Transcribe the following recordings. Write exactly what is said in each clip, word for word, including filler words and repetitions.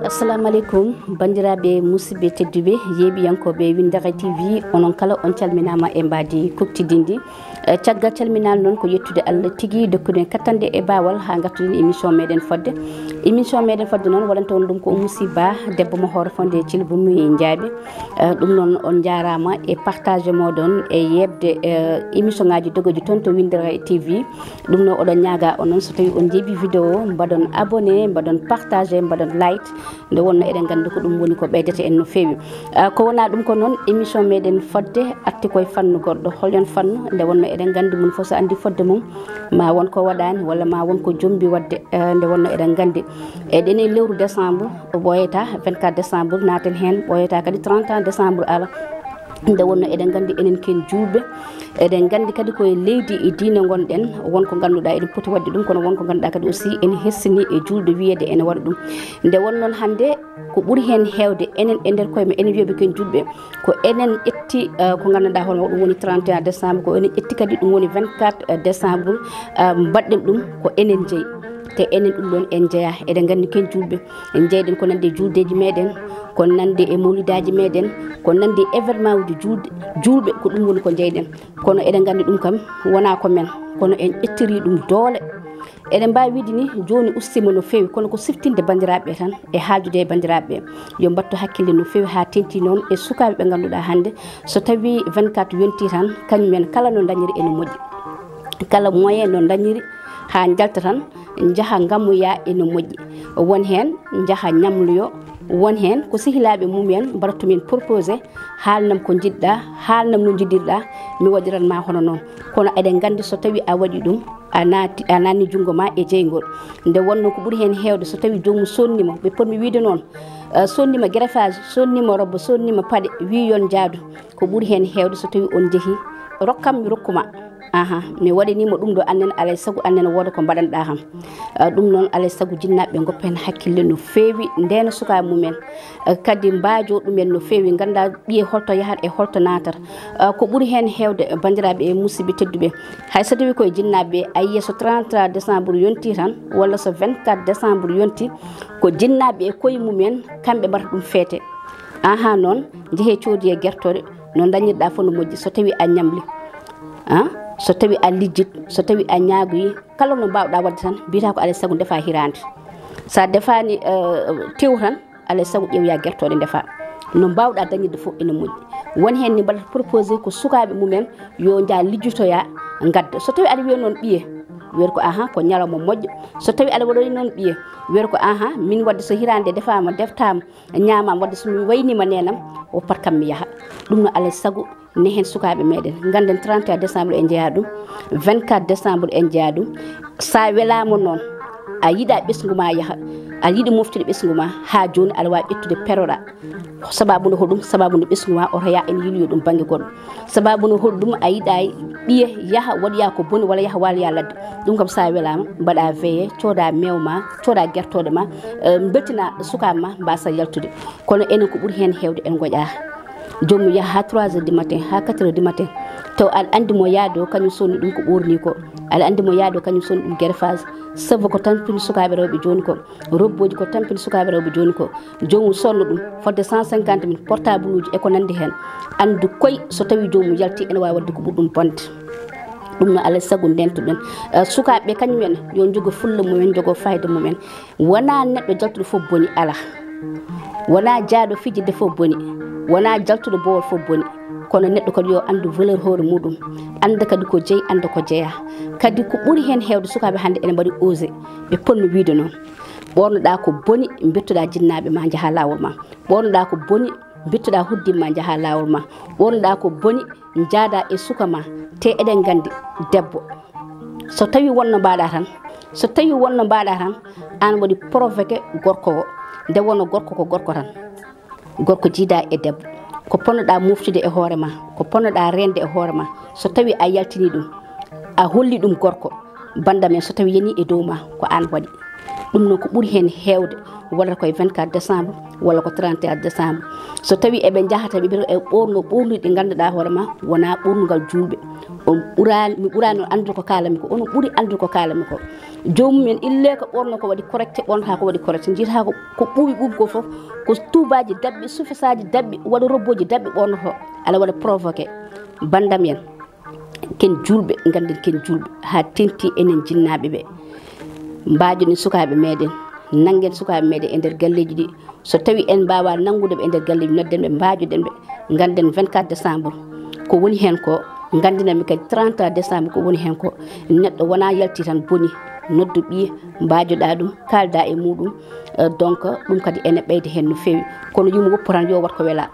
Assalamu aleykum, banndiraaɓe, musidɓe tedduɓe, yeeɓiyankooɓe Winndere T V, onon kala on calminaama e mbaadi kuktidinndi. Eh, caggal calminaali noon, ko yettude Allah tigi, dokkude en kattanɗe e baawal haa ngartuɗen émission meɗen fodde. Émission meɗen fodde noon, waɗanta on ɗum ko Oumou Sy Ba, debbo mo Hoore Fondé Thilbou Mouye Ndiaby. Eh, ɗum noon, on njaaraama e partage mooɗon e yeeɓde, eh, émission ngaaji dogooji toon to Winndere T V. Ɗum noon, oɗon ñaagaa onon, so tawii on njeeɓii vidéo, mbaɗon abonné, mbaɗon partagé, mbaɗon like. Nde wonnoo eɗen nganndi ko ɗum woni ko ɓeydata en no feewi. Ah, ko wonaa ɗum ko noon, émission meɗen fodde arti koye fannu goɗɗo. Hol yon fannu? Nde wonnoo eɗen nganndi mum fof so anndi fodde mum, ma won ko waɗaani walla ma won ko jombi waɗde. Eh, nde wonnoo eɗen nganndi eɗen e lewru décembre, ɓooyata vingt-quatre décembre, naaten heen, ɓooyata kadi trente et un décembre ara. Nde wonnoo eɗen nganndi enen ken juulɓe, eɗen nganndi kadi koye leydi e diine ngonɗen, won ko ngannduɗaa eɗen poti waɗde ɗum, kono won ko ngannduɗaa kadi aussi ene hersini e juulɗo wiyeede ene waɗa ɗum. Nde wonnoo noon hannde, ko ɓuri heen heewde enen e nder koye men, enen wiyooɓe ken juulɓe, ko enen ƴetti, eh, ko nganndanɗaa hoore makko, ɗum woni trente et un décembre, ko enen ƴetti kadi ɗum woni vingt-quatre décembre, eh, mbaɗɗen ɗum ko enen jeyi. Te enen ɗum ɗoon en jeyaa, eɗen nganndi ken juulɓe, en jeyɗen ko nande e juuldeeji meɗen, ko nande e mawlidaaji meɗen, ko nande e événement uji juulde, juulɓe, ko ɗum woni ko jeyɗen. Kono eɗen nganndi ɗum kam wonaa ko men, kono en ƴettiri ɗum doole. Eɗen mbaawi wiide ni jooni ustiima no feewi, kono ko siftinde banndiraaɓe ɓe tan e haaldude e banndiraaɓe ɓe. Yo mbattu hakkille no feewi haa teeŋti noon e sukaaɓe ɓe ngannduɗaa hannde, so tawii vingt-quatre yontii tan, kañum en kala no ndañiri ene moƴƴi. Kala moyen no ndañiri haa njalta tan, njaha ngammoya ene moƴƴi. Won heen njaha ñamloyo, won heen ko sehilaaɓe mum en mbaɗata min proposé, haalnam ko njiɗɗaa, haalnam no njiɗirɗaa, mi waɗiran ma hono noon. Kono eɗen nganndi so tawii a waɗii ɗum, a naati, a naatni junngo ma e jeyngol. Nde wonnoo ko ɓuri heen heewde so tawii joomum sonnii mo, ɓe potmi wiyde noon, eh, sonnii mo greffage, sonnii mo robe, sonnii mo paɗe, wii yon njaadu. Ko ɓuri heen heewde so tawii on njehii, rokkam mi rokku ma. Aha, mi waɗanii mo ɗum ɗo, aan nene alay sago, aan nene wooda ko mbaɗanɗaa kam. Eh, ɗum noon alay sago jinnaaɓe ngoppa heen hakkille no feewi, ndeena sukaaɓe mum en. Eh, kadi mbaajoo ɗum en no feewi, ngannda ɓiye holto yahata e holto naatata. Eh, ko ɓuri heen heewde, banndiraaɓe e musidɓe tedduɓe, hay so tawii koye jinnaaɓe, a yiya so trente et un décembre yontii tan, walla so vingt-quatre décembre yontii, ko jinnaaɓe e koye mum en, kamɓe mbaɗata ɗum feete. Aha noon, njehee coodiyee gertooɗe, no ndañirɗaa fof no moƴƴi, so tawii a ñamli, ah, so tawii a lijjit, so tawii a ñaagoyi, kala no mbaawɗaa waɗde tan, mbiyataa ko alay sago ndefaa hiraande. So a defaani, eh, tew tan, alay sago ƴeewoyaa gertooɗe ndefaa. No mbaawɗaa dañirde fof ene moƴƴi. Won heen ne mbaɗata proposé ko sukaaɓe mum en yo njah lijjotoyaa, ngadda. So tawii aɗa wiya noon ɓiye, wiyata ko aha, ko ñalawma moƴƴo. So tawii aɗa waɗoyi noon ɓiye, wiyata ko aha, min waɗde so hiraande defaama, deftaama, ñaamaama, waɗde so mi wayniima neenam, o pat kam mi yaha. Ɗum no alay sago ne heen sukaaɓe meɗen. Ngannden trente et un décembre en njeyaa ɗum, vingt-quatre décembre en njeyaa ɗum. So a welaama noon, a yiɗaa ɓesngu ma yaha, a yiɗi moftude ɓesngu ma, haa jooni aɗa waawi ƴettude peroɗaa. Sababu no hoɗum? Sababu no ɓesngu ma oto yaa ene yiiloyo ɗum bannge goɗɗo. Sababu no hoɗum? A yiɗaa ɓiye yaha waɗoya ko boni walla yaha waaloya ladde. Ɗum kam so a welaama, mbaɗaa veillé, cooda meew ma, cooda gertooɗe ma, eh, mbeltina sukaaɓe ma mbaasa yaltude. Kono enen ko ɓuri heen heewde en ngoƴaa. Joomum yaha haa trois heures du matin, haa quatre heures du matin. Taw aɗa anndi mo yaade o, kañum sonni ɗum ko ɓoorni ko. Aɗa anndi mo yaade o, kañum sonni ɗum greffage. Cheveux ko tampini sukaaɓe rewɓe jooni ko. Robbooji ko tampini sukaaɓe rewɓe jooni ko. Joomum sonna ɗum fodde cent cinquante mille, portable uji e ko nanndi heen. Anndu koy so tawii joomum yaltii ene waawi waɗde ko ɓuri ɗum bonde. Ɗum no alay sago ndeentoɗen. Eh, sukaaɓe ɓe kañum en yo njogo fulla mum en, njogo fayda mum en. Wonaa neɗɗo jaltuɗo fof boni, alaa. Wonaa jaayɗo fijirde fof boni. Wonaa jaltuɗo boowal fof boni. Kono neɗɗo kadi yo anndu valeur hoore muɗum, annda kadi ko jeyi, annda ko jeyaa. Kadi ko ɓuri heen heewde sukaaɓe hannde ene mbaɗi osé. Ɓe potno wiyde noon. Ɓoornoɗaa ko boni, mbettoɗaa jinnaaɓe ma njaha laawol ma. Ɓoornoɗaa ko boni, mbettoɗaa hoɗdiiɓe ma njaha laawol ma. Ɓoornoɗaa ko boni, njaadaa e suka ma. Te eɗen nganndi debbo, so tawii won no mbaaɗaa tan, so tawii won no mbaaɗaa tan, aan waɗi provoqué gorko o. Nde wonnoo gorko ko gorko tan. Gorko jiidaa e debbo. Ko ponnoɗaa moftude e hoore ma, ko ponnoɗaa reende e hoore ma, so tawii a yaltinii ɗum, a holli ɗum gorko, Bandam en, so tawi yani e dow ma, ko an waɗi. Ɗum noon ko ɓuri heen heewde waɗata koye vingt-quatre décembre walla ko trente et un décembre. So tawi eɓe njaha tan, ɓe mbiyata e ɓoorno ɓoornude ɗe ngannduɗaa hoore ma wonaa ɓoornugal juulɓe. On ɓuraani, mi ɓuraani on anndude ko kaalanmi ko, onon ɓuri anndude ko kaalanmi ko. Joomum en illee ko ɓoorno ko waɗi correct, ɓoornata ko waɗi correct. Njiyata ko, ko ɓuuɓi ɓuuɓi ko fof, ko tuubaaji daɓɓi, sufisaaji daɓɓi, waɗa robbooji daɓɓi ɓoornoto, aɗa waɗa provoqué. Bandam en, ken juulɓe, ngannden ken juulɓe, haa tenti enen jinnaaɓe ɓe. Mbaajoɗen sukaaɓe meɗen, nanngen sukaaɓe meɗen e nder galleeji ɗi. So tawi en mbaawa nanngude ɓe e nder galleeji, nodden ɓe, mbaajoɗen ɓe, ngannden vingt-quatre décembre ko woni heen ko, nganndinan mi kadi trente décembre ko woni heen ko. Neɗɗo wonaa yalti tan boni, noddu ɓiye, mbaajoɗaa ɗum, kaaldaa e muuɗum. Euh, donc ɗum kadi ene ɓeyda heen no feewi, kono yumu woppu tan yo wat ko wela.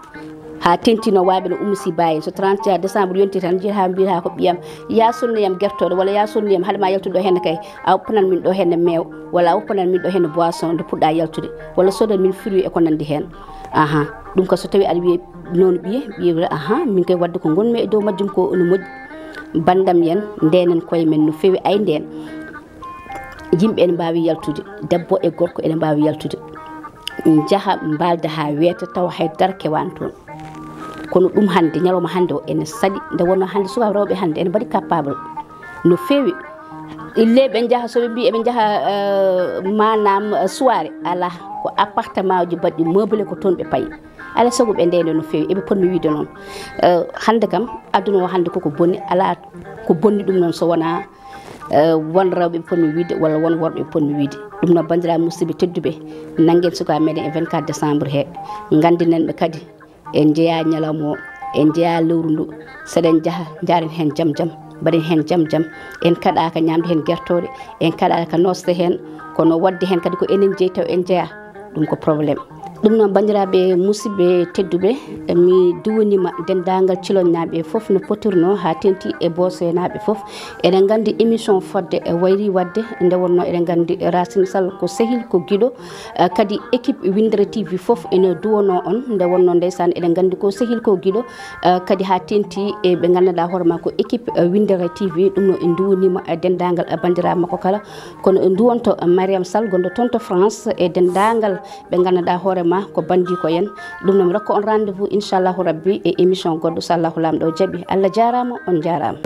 Haa tenti no waawi no Ummu Siba en, so trente et un décembre yonti tan, njiyata mbiyata ko ɓiyam, "Ya sonniyam gertooɗe," walla, "Ya sonniyam, haɗa ma yaltude ɗo henne kay, a woppanan min ɗo henne meew, walla a woppanan min ɗo henne boisson nde puɗɗa yaltude, walla soodan min fruit," e ko nanndi heen. Aha, ɗum ko so tawi aɗa wiye noon ɓiye, ɓiye wiyata, "Aha, min kay wadde ko ngonmi e dow majjum ko ene moƴƴi." Bandam en, ndenen koye men no feewi, ay nden. Yimɓe ene mbaawi yaltude, debbo e gorko ene mbaawi yaltude. Njaha mbaalda haa weeta, tawa hay dara kewaani toon. Kono ɗum hannde, ñalawma hannde o ene saɗi, nde wonnoo hannde sukaaɓe rewɓe hannde ene mbaɗi capable no feewi. Illee ɓe njaha, so ɓe mbii eɓe njaha, eh, maanaam, eh, soirée, alaa, ko appartement uji mbaɗɗi meublé, ko toon ɓe payi. Alaa sago ɓe ndeyna no feewi, eɓe potmi wiide noon. Eh, hannde kam, aduna o hannde koko bonni, alaa ko bonni ɗum noon so wonaa, eh, won rewɓe ɓe potmi wiide walla won worɓe ɓe potmi wiide. Ɗum noon, banndiraaɓe musidɓe tedduɓe, nanngen sukaaɓe meɗen e vingt-quatre décembre he, nganndinen ɓe kadi en njeyaa ñalawma o, en njeyaa lewru ndu, seɗen njaha, njaren heen jam jam, mbaɗen heen jam jam. En kaɗaaka ñaamde heen gertooɗe, en kaɗaaka noosde heen, kono waɗde heen kadi ko enen jeyi taw en njeyaa, ɗum ko problème. Ɗum noon, banndiraaɓe musidɓe tedduɓe, mi duwaniima denndaangal Cilonnaaɓe fof no potirnoo, haa tenti e Boosenaaɓe fof. Eɗen nganndi émission fodde e wayri waɗde, nde wonnoo eɗen nganndi Racine Sall ko sehil, ko giɗo, eh, kadi équipe Winndere T V fof ene duwanoo on, nde wonnoo ndeysaan eɗen nganndi ko sehil, ko giɗo, eh, kadi haa tenti e ɓe nganndanɗaa hoore maa ko équipe, eh, Winndere T V. Ɗum noon en nduwaniima, eh, denndaangal, eh, banndiraaɓe makko kala, kono en nduwanto, eh, Mariam Sall gonɗo toon to France e denndaangal ɓe nganndanɗaa hoore maa ko banndiiko en. Ɗum noon, mi rokka on rendez-vous, inchallahu rabbi, e émission goɗɗo, so Allahu Laamɗo jaɓi. Allah jaaraama, on njaaraama.